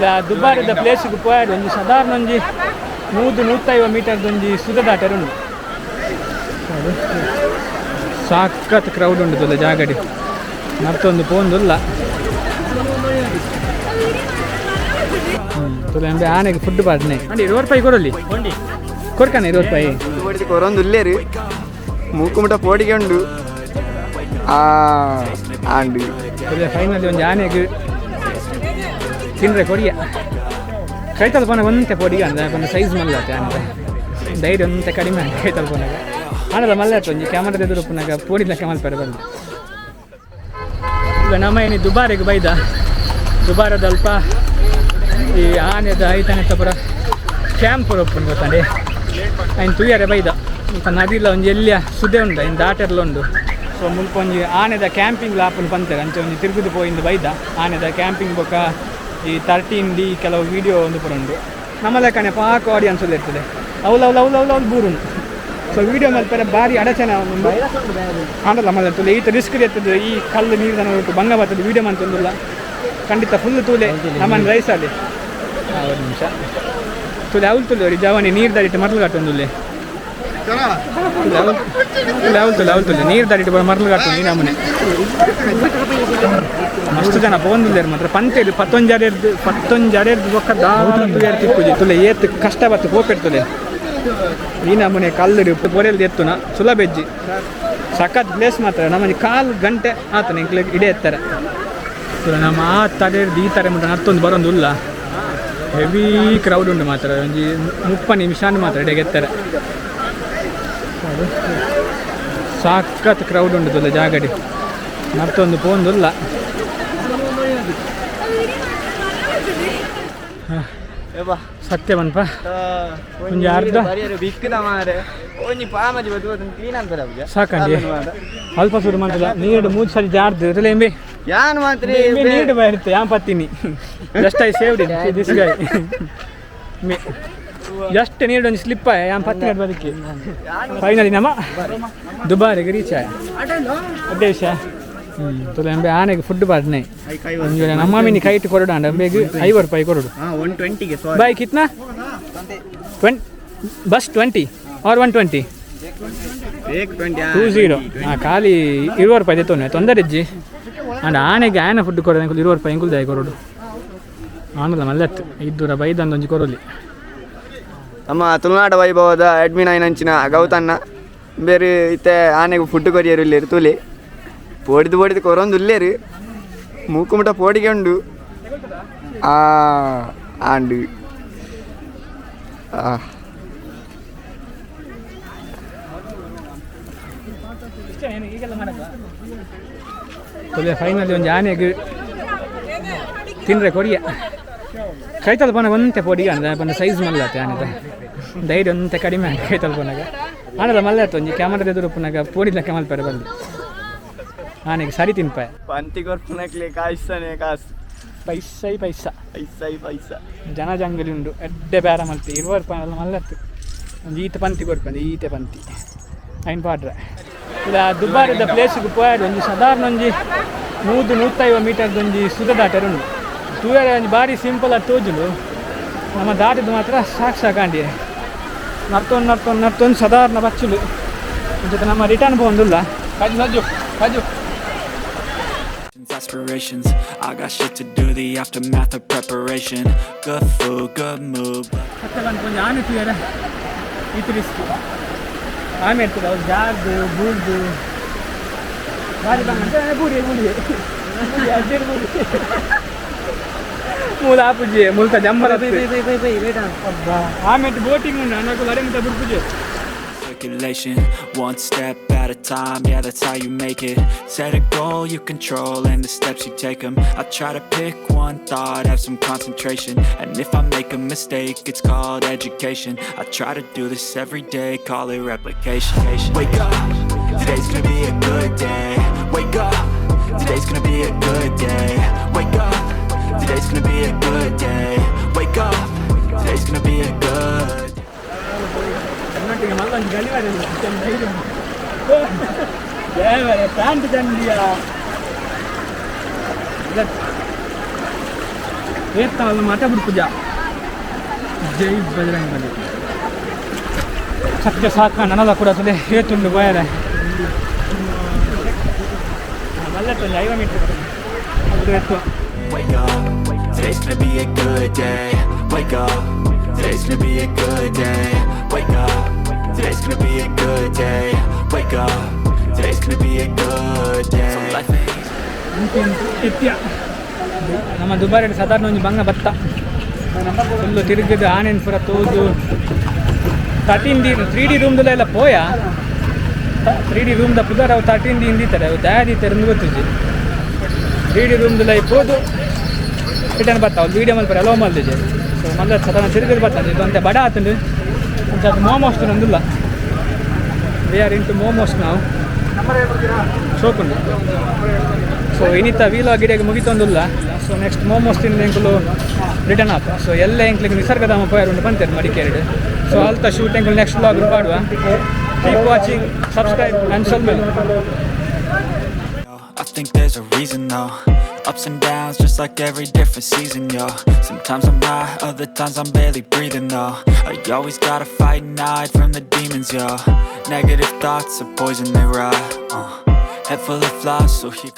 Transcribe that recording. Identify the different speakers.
Speaker 1: ಇಲ್ಲ ದುಬಾರದ ಪ್ಲೇಸ್ಗೆ ಪೋಯಾಡು ಒಂಜಿ ಸಾಧಾರಣ ಒಂಜಿ 100-150 ಮೀಟರ್ದ ಒಂಜಿ ಸುದ ದಾಟರ್ ಉಂಡು. ಸಾಕತ್ ಕ್ರೌಡ್ ಉಂಡು ತುಲೆ ಜಾಗಡಿ ಮತ್ತೊಂದು ಪೋಂದುಲ್ಲ. ತುಲೆ ಅಂಬೆ ಆನೆಗೆ ಫುಡ್ ಪಾಡ್ನೆ ಅಂಡಿ 20 ರೂಪಾಯಿ ಕೊಡಲಿ ಕೊರ್ಕನೆ 20 ರೂಪಾಯಿ
Speaker 2: ಕೊರೊಂದು ಉಲ್ಲೇರು ಮೂಕು ಮುಟ ಪೋಡಿಗೆ ಉಂಡು ಆ ಆಂಡು
Speaker 1: ತುಲೆ ಫೈನಲಿ ಒಂಜಿ ಆನೆಗೆ ತಿಂದ್ರೆ ಕೊಡಿಯ ಕೈತಲ್ ಪೋನಾಗ ಒಂತೆ ಪೊಡಿಗೆ ಅಂದ ಪಂಡ ಸೈಜ್ ಮಲ್ಲತ್ತೆ ಆನೆ ಧೈರ್ಯ ಒಂತೆ ಕಡಿಮೆ ಕೈತಲ್ ಪೋನಾಗ ಆನಲ್ಲ ಮಲ್ಲತ್ತೆ ಒಂಜಿ ಕ್ಯಾಮರಾ ಎದುರು ಪುನಾಗ ಪೋಡಿ ಲೆಕ್ಕ ಮಲ್ಪರೆ ಬಂದು. ಈಗ ನಮ್ಮ ಏನು ದುಬಾರಿಗೆ ಬೈದ ದುಬಾರದಲ್ಪ ಈ ಆನೆದ ಐತನೆ ಪೂರ ಕ್ಯಾಂಪ್ ಒಪ್ಪುಂಡು ಗೊತ್ತಾಂಡೆ ಐನ್ ತುಯ್ಯರೆ ಬೈದ ಮುಲ್ಪ ನದಿಲ ಒಂಜಿ ಎಲ್ಲಿಯ ಸುದೆ ಉಂಡು ಐನ್ ದಾಟೆರ್ಲ ಉಂಡು. ಸೊ ಮುಲ್ಪ ಒಂಜಿ ಆನೆದ ಕ್ಯಾಂಪಿಂಗ್ ಲಾಪುಂಡು ಪಂತಾರೆ ಅಂಚೆ ಒಂಜಿ ತಿರುಗುದು ಪೋಯಿಂದು ಬೈದ ಆನೆದ ಕ್ಯಾಂಪಿಂಗ್ ಬೊಕ್ಕ ಈ 13D ಕೆಲವು ವೀಡಿಯೋ ಒಂದು ಪೂರ ಉಂಡು ನಮ್ಮ ಲೆಕ್ಕನೆ ಪಾಕ ಆಡಿಯನ್ಸ್ ಇರ್ತದೆ ಅವ್ಲು ಅವ್ಲು ಅವ್ಲು ಅವ್ಲು ಅವ್ಲು ಬೂರುಂಡು. ಸೊ ವೀಡಿಯೋ ಮಲ್ಪರೆ ಭಾರಿ ಅಡಚಣೆ ಉಂಡು ಆಂಡಲ್ಲ ಮಲ್ಲ ತುಲೆ ಈತ ರಿಸ್ಕ್ ಇರ್ತದೆ ಈ ಕಲ್ಲು ನೀರು ಉಂಟು ಬಂಗ ಬರ್ತದೆ ವೀಡಿಯೋ ಮಂತೊಂದಿಲ್ಲ ಖಂಡಿತ ಫುಲ್ ತೂಲೆ ನಮ್ಮನ್ನು ರೈಸಲ್ಲಿ ಒಂದು ನಿಮಿಷ ತುಲೆ ಅವ್ಲು ತುಲೆ ಅವ್ರಿ ಜವಾನಿ ನೀರು ದಾಡಿಟ್ಟು ಮರಳು ಕಟ್ಟೊಂದುಲ್ಲೆ ತುಲೆ ಅವ್ಲು ತುಲೆ ಅವ್ಲು ತುಲೆ ನೀರು ದಾಡಿಟ್ಟು ಮರಳು ಕಟ್ಟೊಂದು ಈ ನಮ್ಮನೆ ಮಸ್ತ್ ಜನ ಪೋಂದುಲ್ಲೇರು ಮಾತ್ರ ಪಂತೇಲಿ ಪತ್ತೊಂಜಾರೆರ್ದು ಪತ್ತೊಂಜಾರೆರ್ದು ಬೊಕ್ಕ ದಾಲ ತುಯರ್ ತಿಕ್ಕುಜಿ ತುಲೆ ಏತ್ ಕಷ್ಟ ಬತ್ತು ಪೋಪೆಡ್ತುಲೆ ಈ ನಮ್ಮನೆ ಕಲ್ಲುಡು ಪೊರೆಲ್ದು ಎತ್ತುನ ಸುಲಭೆಜ್ಜಿ ಸಖತ್ ಪ್ಲೇಸ್ ಮಾತ್ರ ನಮ್ಮನೆ ಕಾಲು ಗಂಟೆ ಆತನ ಎಂಕ್ಲೆ ಇಡೇ ಎತ್ತಾರೆ. ತುಲೆ ನಮ್ಮ ಆ ತಡೆರ್ದು ಈ ತರ ಮುಟ್ಟ ನತ್ತೊಂದು ಬರೋದು ಇಲ್ಲ ಹೆವಿ ಕ್ರೌಡ್ ಉಂಟು ಮಾತ್ರ ಒಂಜಿ 30 ನಿಮಿಷ ಮಾತ್ರ ಇಡೆಗೆ ಎತ್ತಾರೆ. ಸಖತ್ ಕ್ರೌಡ್ ಉಂಟು ತುಲೆ ಜಾಗಡಿ ಮತ್ತೊಂದು ಪೋಂದುಲ್ಲ. ಸತ್ಯ ಬನ್ಪ ಒಂಜಿ ಅರ್ಧ ಸಾಕಂಡಿ ಅಲ್ಪ ಶುರು ಮಾಡ್ತಲ್ಲ ನೀರು ಮೂರು ಸರಿ ಜಾರ್ದು ತುಲೆ ಎಂಬೆ
Speaker 2: ಯಾನ್ ಮಾತ್ರ
Speaker 1: ನೀರು ಬರುತ್ತೆ ಯಾನ್ ಪತ್ತೀನಿ just I saved this guy May just ನೀರು ಒಂಜಿ ಸ್ಲಿಪ್ ಆಯ ಯಾನ್ ಪತ್ತಿ ಬದಕ್ಕೆ ಫೈನಲಿ ನಮ್ಮ ದುಬಾರಿಗೆ ರೀಚ್ ಆಯ ಅದೇ ವಿಷಯ. ತುಲೆ ಅಂಬೆ ಆನೆಗೆ ಫುಡ್ ಪಾಡ್ನೆ ಒಂಜಿ ನಮ್ಮ ಮಿನಿ ಕೈಟ್ ಕೊರಡು ಅಂಡ ಅಂಬೆಗೆ 50 ರೂಪಾಯಿ ಕೊರಡು.
Speaker 2: 120
Speaker 1: ಬಾಯ್ ಕಿತ್ನಾ ಬಸ್ 20 ಆರ್ 120 20. ಹಾಂ ಖಾಲಿ 20 ರೂಪಾಯಿ ತೊಂದರೆ ತೊಂದರೆ ಇಜ್ಜಿ ಅಂಡ್ ಆನೆಗೆ ಆನೆ ಫುಡ್ ಕೊಡೋದು 20 ರೂಪಾಯಿ ಎಂಕುಲ್ದಾಯ ಕೊರಡು ಆನಲ್ಲ ಮಲ್ಲತ್ತು ಇದ್ದೂರ ಬೈದಂದು ಒಂಜಿ ಕೊರೊಲಿ.
Speaker 2: ನಮ್ಮ ತುಳುನಾಡ ವೈಭವದ ಅಡ್ಮಿನ್ ಆಯ್ನಂಚಿನ ಗೌತಣ್ಣ ಬೇರೆ ಇತ್ತೆ ಆನೆಗೆ ಫುಡ್ ಕೊರಿಯರು ಇಲ್ಲೇರು ತುಲೆ ಪೋಡಿದು ಪೋಡಿದು ಕೊರೊಂದು ಉಲ್ಲೇರು ಮೂಕು ಮುಟ ಪೋಡಿಗೆ ಉಂಡು ಆ ಆಂಡು ಆ
Speaker 1: ತುಲೆ ಫೈನಲಿ ಒಂಜಿ ಆನೆಗೆ ತಿಂದ್ರೆ ಕೊಡಿಯ ಕೈತಲ್ ಪೋನಾಗ ಒಂತೆ ಪೊಡಿ ಅಂದ ಪಂಡ ಸೈಜ್ ಮಲ್ಲತ್ತೆ ಆನೆದ ಧೈರ್ಯ ಒಂತೆ ಕಡಿಮೆ ಕೈತಲ್ ಪೋನಾಗ ಆನಲ್ಲ ಮಲ್ಲತ್ತು ಒಂಜಿ ಕ್ಯಾಮರಾ ಎದುರು ಪುನಾಗ ಪೋಡಿ ಲೆಕ್ಕ ಮಲ್ಪರೆ ಬಂದು ಆನೆಗೆ ಸರಿ ತಿನ್ಪಾಯ
Speaker 2: ಪಂತಿ ಕೊರ್ಪುನಕ್ಲೆ ಕಾಯಿಸ್ತಾನೆ ಕಾಸು
Speaker 1: ಪೈಸೈ ಪೈಸಾ
Speaker 2: ಪೈಸೈ ಪೈಸಾ
Speaker 1: ಜನ ಜಂಗಲಿ ಉಂಡು ಎಡ್ಡೆ ಬೇರ ಮಲ್ತಿ 20 ರೂಪಾಯಿ ಮಲ್ಲತ್ತು ಒಂಜಿ ಈತ ಪಂತಿ ಕೊರ್ಪಂದು ಈತೆ ಪಂತಿ ಐನ್ ಪಾಡ್ರೆ ಇಲ್ಲ ದುಬಾರದ ಪ್ಲೇಸ್ಗೆ ಪೋಯಾಡು ಒಂಜಿ ಸಾಧಾರಣ ಒಂಜಿ 100-150 ಮೀಟರ್ದ ಒಂಜಿ ಸುದ ದಾಟರ್ ಉಂಡು ತೂಯರೆ ಒಂಜಿ ಭಾರಿ ಸಿಂಪಲ್ ಆಗಿ ತೋಜುಂಡು ನಮ್ಮ ದಾಟಿದ್ದು ಮಾತ್ರ ಸಾಕು ಸಾಕಾಂಡಿ ನರ್ತೊಂದು ನರ್ತೊಂದು ನರ್ತೊಂದು ಸಾಧಾರಣ ಬಚ್ಚಲು ಜೊತೆ ನಮ್ಮ return ಪೋಂದುಲ್ಲ
Speaker 3: kaju Saju kaju
Speaker 4: Aspirations, I got shit to do, the aftermath of preparation. Good food, good mood.
Speaker 1: ಮತ್ತೆ ಬಂದು ಒಂಜಿ ಆನೆ ತೂಯರೆ ಈತ ರಿಸ್ಕ್ ಆಮೆ ಇರ್ತದೆ ಅವ್ರು ಜಾರ್ದು ಬೂರ್ದು ಬಾರಿ ಬಂಗಂತ ಬೂರಿ ಬೂರಿ ಅಜ್ಜೇರು ಬೂರಿ ಮೂಲ ಆಪುಜಿ ಮುಲ್ತ ಜಂಬರ ಆಮೇಲೆ ಬೋಟಿಂಗ್ ಉಂಡು ಅನ್ನకు ಅರೆ ಮುಟ್ಟ ಬುಡ್ಪುಜಿ.
Speaker 4: Circulation, one step at a time, yeah, that's how you make it. Set a goal you control and the steps you take them. I try to pick one thought, have some concentration, and if I make a mistake, it's called education. I try to do this every day, call it replication. Wake up, today's gonna be a good day. Wake up, today's gonna be a good day. Wake up, today's gonna be a good day. Wake up, today's gonna be a good day.
Speaker 1: Karnataka ಮಲ್ಲೊಂದು ಗಲಿವಾರ ದೇವರೇ pant ಚಂಡಿಯ. ಏತ್ತ ಮಾತಾ ಬಿಡ್ಪುಜ. ಜೈ ಬಜರಂಗ ಬಲಿ. ಸತ್ಯ ಸಾಕ ನನಲ ಕೂಡ ತುಲೆ ಏತುಂಡು ಬೋಯರೆ. ಮಲ್ಲ 50 metre ಅದು ಎತ್ತು.
Speaker 4: Wake up, today's gonna be a good day. Wake up, today's gonna be a good day. Wake up, today's gonna be a good day. Wake up, today's gonna be a good day. So life ain't easy.
Speaker 1: ನಿತ್ಯ ನಮ್ಮ ದುಬಾರಿ ಸಾಧಾರಣ ಒಂಜಿ ಬಂಗ ಬತ್ತ full ತಿರುಗಿದ ಆನೆನ್ ಪೂರ ತೂದು 13 D 3D ರೂಮ್ದಲ್ಲ ಎಲ್ಲ ಪೋಯ. 3D ರೂಮ್ದ ಪುದರ್ ಅವು 13 ಡಿ ಇಂದಿತ್ತಾರೆ, ಅವು ದಯಾದಿತ್ತಾರೆ ಎಂದು ಗೊತ್ತಿಜ್ಜಿ. 3D ರೂಮ್ದಲ್ಲ ಪೋದು ರಿಟರ್ನ್ ಬತ್ತ. ಅವ್ರು ವೀಡಿಯೋ ಮಲ್ಪರೆ ಅಲೋ ಮಲ್ದಿಜೆ. ಸೊ ಮಲ್ಲ ಸಾಧಾರಣ ತಿರುಗಿದ್ ಬತ್ತ. ಇದು ಅಂತೆ ಬಡ ಆತುಂಡು. ಒಂಚೂರು momos ತಿನ್ನೊಂದಿಲ್ಲ. We are into momos ನಾವು. ಸೋಕುಂಡು. ಸೊ ಇನ್ನಿತ್ತ ವೀಲಾಗ್ ಗಿಡಗೆ ಮುಗಿತೊಂದಿಲ್ಲ. ಸೊ ನೆಕ್ಸ್ಟ್ ಮೋಮೋಸ್ ತಿಂದ ಎಂಕುಲು ರಿಟರ್ನ್ ಆಪ. ಸೊ ಎಲ್ಲ ಎಂಕ್ಲಿಗೆ ನಿಸರ್ಗಧಾಮ ಪೋಯರ್ ಉಂಡು ಬಂತೇರು ಮಡಿಕೇರಿಡು. ಸೊ ಅಲ್ತ ಶೂಟ್ ಎಂಕುಲು ನೆಕ್ಸ್ಟ್ ವ್ಲಾಗ್ ಪಾಡುವ. Keep watching, subscribe and ಸೊಲ್ಮೆಲು.
Speaker 4: I think there's a reason, though. Ups and downs, just like every different season, yo. Sometimes I'm high, other times I'm barely breathing, though. I always gotta fight and hide from the demons, yo. Negative thoughts are poison, they rot. Head full of flies, so here.